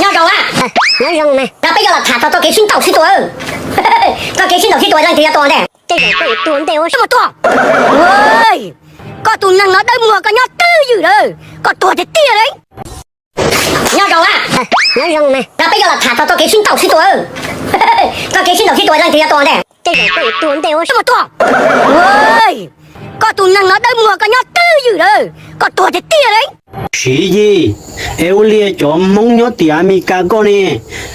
Nyob zoo na, nyob zoo na, peb yuav los tham txog txoj kev sib ntaus sib tua. Txoj kev sib ntaus sib tua leej twg yuav tua ntej? Tej zaum koj yuav tuag ntej ua siab mus tuag. Koj tus neeg no dawb muag, koj nyob twj ywm lawm, koj tuag tiag tiag li. Nyob zoo na, nyob zoo na, peb yuav los tham txog txoj kev sib ntaus sib tua. Txoj kev sib ntaus sib tua leej twg yuav tua ntej? Tej zaum koj yuav tuag ntej ua siab mus tuag. Koj tus neeg no dawb muag, koj nyob twj ywm lawm, koj tuag tiag tiag li. Siv Yis, es ua li cov Hmoob nyob tim Amelikas koj ne,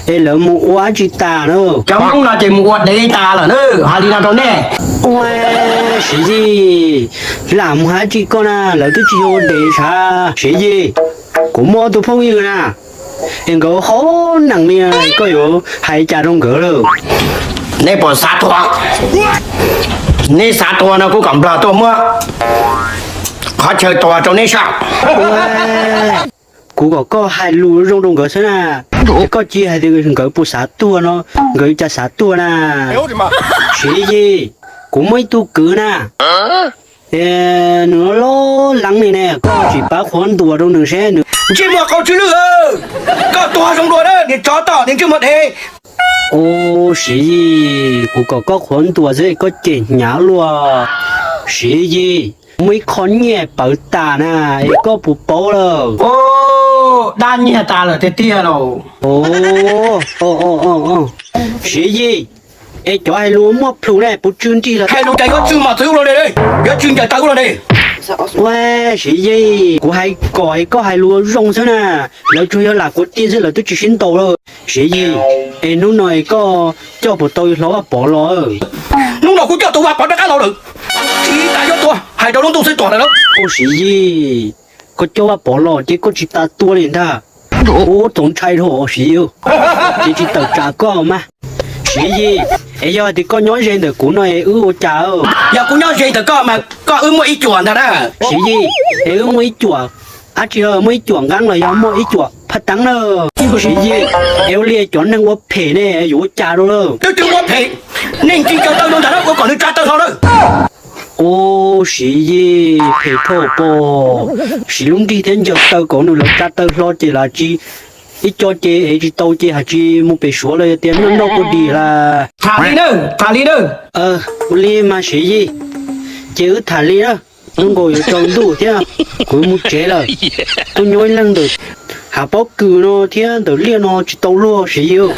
es lawv mus ua dab tsi tas na? Cov Hmoob no ces mus ua dev tas lawm na, hais li no rau nej. Ua, Siv Yis, lam mus hais dab tsi koj na, lawv twb tsis yog ua dev sav. Siv Yis, kuv muaj ob tug phooj ywg na, es nkawd hov nees li, koj yuav hais cas rau nkawd lawm? Nej puas xav tuag? Nej xav tuag no kuv kom nplog tuaj muab qhov chaw tuag rau nej saib. Kuv kom koj hais lus zoo rau nkawd xwb na, es koj cia hais tias nkawd puas xav tuag no, nkawd cas xav tuag na. Siv Yis, kuv muaj ib tug kwv na, nws loj leeb li ne, koj tsis pab qhuab ntuas rau nws seb nws ntsej muag qau tsw lwj. Koj tuag zoo dua na, niag tsov tom niag ntsej muag dev. Ua, Siv Yis, kuv kom koj qhuab ntuas xwb koj cem hnyav luaj. Siv Yis, muaj ib qho nyiaj pawv tas na, es koj puas paub lawm? Dab nyiag tas lawm tiag tiag lauj. Siv Yis, es cov hais lus muaj plhus ne puas tsw nrig lawm? Hais lus cas yuav tsw mos txwv ua luaj li, yuav tsw ncaws taw ua luaj li. Ua, Siv Yis, kuv hais kom es koj hais lus zoo xwb na, lawv tsuas yog lam kuv tiag xwb lawv twb tsis sib ntaus lawm. Siv Yis, es hnub no es koj coj puas tau hlo Vaj Pov los? Hnub no kuv coj tus Vaj Pov rov qab los lawm. Tsis tas yuav tuag, hais rau lub ntuj xwb tuag lawm. Ua, Siv Yis, koj coj Vaj Pov los ces koj tsis tas tuag li ntag. Ua, txaus ntshai dhau Siv Yis, ces tsis tawm tsam koj mas. Siv Yis, es yog tias koj nyob ze ntawm kuv no es wb ua cas? Yog kuv nyob ze ntawm koj mas koj wb muaj ib cuam ntag na. Siv Yis, es wb muaj ib cuam dab tsi, muaj ib cuam nqeeb los yog muaj ib cuam phaj teeb na? Siv Yis, es ua li cov neeg ua phem ne yuav ua cas rau lawm? Twb tsis ua phem, nej ntsia ncaws taw no ntag na, ua kom nws tsa taw hlo na. Ua, Siv Yis, phem dhau pob, siv lub nrig thiab ncaws taw kom nws lawv tsa taw hlo ces lam tsis, ib co ces ev tsis tau ces hais tsis mus pem Suav los yog tias noj nroj kua dis las. Tham li na, tham li na. Ua li mas Siv Yis, ces wb tham li na, zoo nkaus yuav tsaus ntuj thiab, kuv mus tsev lawm. Tuaj nyob ib leeg ntawm hav pob kws no thiab ntawm liaj no tsis tau luag Siv Yis.